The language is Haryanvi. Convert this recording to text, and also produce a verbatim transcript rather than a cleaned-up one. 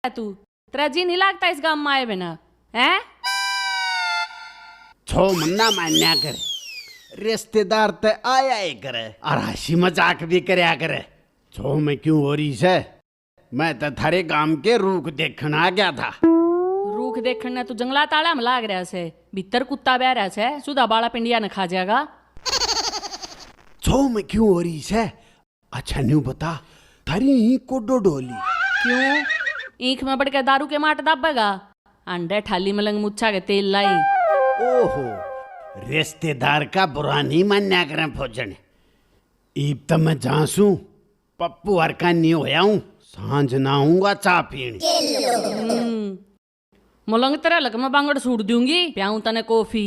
है तू? तेरा जी नहीं लागता इस गांव में आए बिना, हैं? छो मन्ना मान्या कर, रिश्तेदार ते आया ही करे और हंसी मजाक भी करया करे। छो में क्यों हो रही से? मैं तो थारे गांव के रूख देखण आ गया था। रूख देखण ने तू जंगलात आला में लाग रहा से, भीतर कुत्ता बह रहा से, सुधा बाला पिंडिया ने खा जाएगा। छो में क्यों हो रही से? अच्छा न्यू बता, थारी ही कोडो डोली? क्यों, ईख में बढ़ के दारू के माट दाबेगा? अंडे ठाली मलंग मुच्छा के तेल लाई। ओहो, रिश्तेदार का बुरा नहीं मान्या करें फौजन। ईब तो मैं जासूं, पप्पू हर का नहीं होया हूं, सांझ ना आऊंगा चाह पीण। हम्म, मलंग तेरे लक में बांगड़ सूट दूंगी, प्याऊं तने कॉफी।